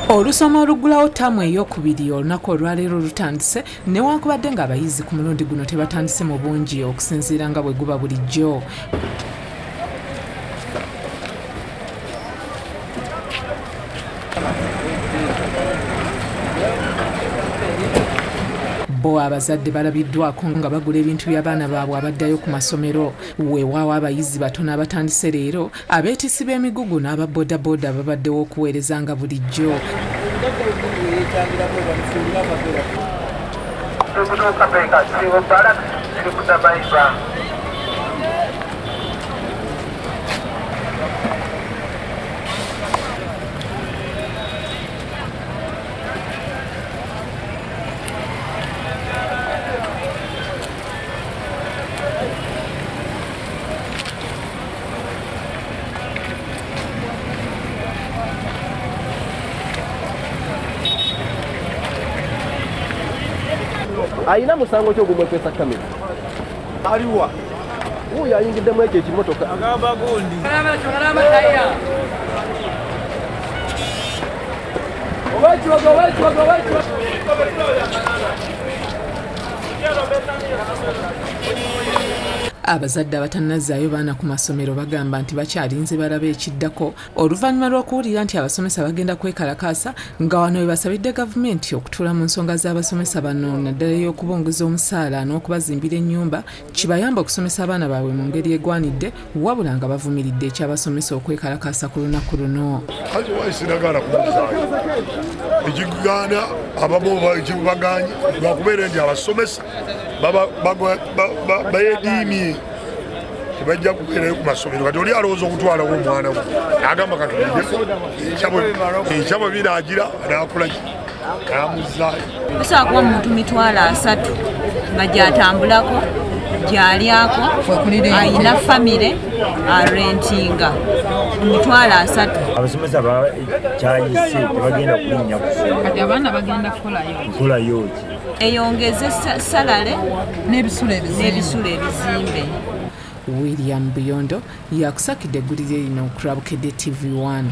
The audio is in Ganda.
Olusoma oluggulawo ttaamu ey'okubiri olunaku olwaleero lutandise newankubadde ng'abayizi ku mulundi guno tebatandise mu bungi okusinziira nga bwe guba bulijjo. Bo abazadde balabiddwako nga bagula ebintu by'abaana baabwe abaddayo ku masomero. Weewaawo abayizi batono abatandise leero, abeetissi b'emigugu n'aba boodabooda babaddewo okuweereza nga bulijjo. Ayina musango kyo gumwekwesa kamera aliwa uyu ayingiddemu ekyo ekimotoka agamba gundi kalama taya owekiwaga. Abazadde abatannazzaayo baana ku masomero bagamba nti bakyalinze balabe ekiddako oluvannyuma lw'okuwulira nti abasomesa bagenda kwekalakaasa, nga wano we basabidde gavumenti okutuula mu nsonga z'abasomesa bano naddala ey'okubongeza omusaala n'okubazimbira ennyumba kibayamba okusomesa abaana baabwe mu ngeri egwanidde, wabula nga bavumiridde eky'abasomesa okwekalakaasa ku lunaku luno. Sinagaana kumuzaayo ekigaana abamu ekibagaanyi lwakubeera nti abasomesa bayediimye tebajja kubeerayo ku masomero. Kati oli alowooza okutwalawo omwana we n'agamba katulindeko enkya bwe binaagira n'akolaki n'amuzaayo. Osobola kuwa muntu 300,000 nga gy'atambulako, gy'alyako, ayina famire, arentinga 300,000. Abasomesa bakyayise tebagenda kulinnya kusoma. Kati abaana bagenda kukolayo ki? Eyongeze salale n'ebisulo ebizimbe. William Buyondo yakusakidde eggulire lino ku Bukedde TV 1.